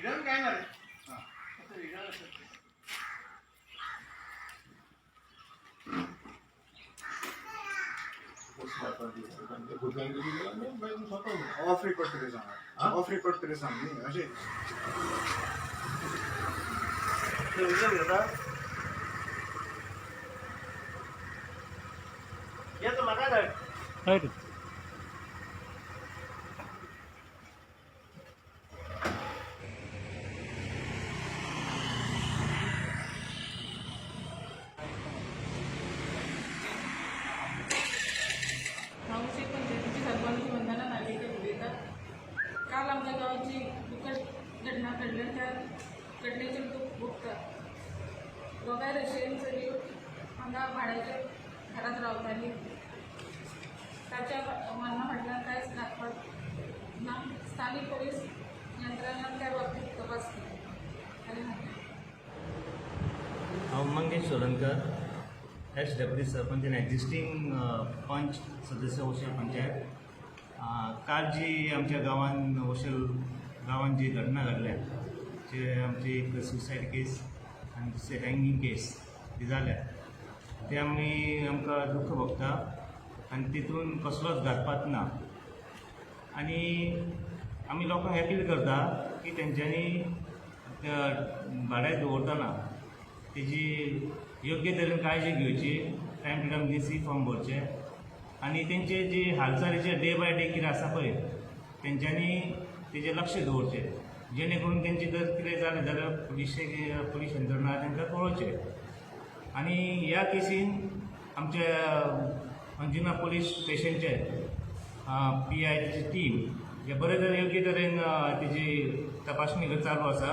Reason काय ना रे? रिजन असेल. ऑफ रिकॉर्ड तरी सांगा, ऑफ रिकॉर्ड तरी सांग न्ही अशें. येतो म्हाका धाड. राईट. मावशी पंचायतीची सरपंच वंदना नार्वेकर उलयतात. काल आमच्या गांवाची दुखद घटना घडल्या, त्या घटनेचेर दुख्ख भोगता. दोगांय रशियन चलयो हांगा भाड्याच्या घरांत रावताली. ताच्या मरणा फाटल्यान कांयच घातपात ना. स्थानीक पोलीस यंत्रणान त्या बाबतीत तपास केली आनी हांव Mangesh Chodankar, ex deputy sarpanch आनी एक्झिस्टींग पंच सदस्य ओशेल पंचायत. काल जी आमच्या गांवान ओशेल गांवान जी घटना घडल्या, जे आमची एक सुसायड केस आनी दुसरी हँगींग केस जी जाल्या, ते आमी आमकां दुख्ख भोगता आनी तितून कसलोच घातपात ना. आनी आमी लोकांक अपील करता की तेंच्यांनी भाड्याक दवरतना तेजी योग्य तरेन काळजी घेवची, time to time C form भरचे आनी तेंचे जी हालचालीचे डे बाय डे कितें आसा पळय तेंच्यांनी तेजेर लक्ष दवरचें, जेणे करून तेंचे जर कितें जालें जाल्यार पुलिशेक पुलीस यंत्रणा तांकां कळोवचें. आनी ह्या केसीन आमच्या अंजुना पुलीस स्टेशनचे पी I तेची टीम हे बरे तरेन योग्य तरेन तेजी तपासणी चालू आसा.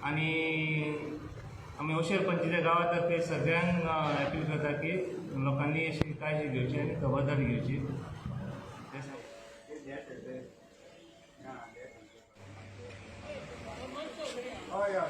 आनी आमी ओशेल पंचायती गांवा तर्फे सगळ्यांक अपील करता की लोकांनी अशी काळजी घेवची आनी खबरदारी घेवची. हय हय.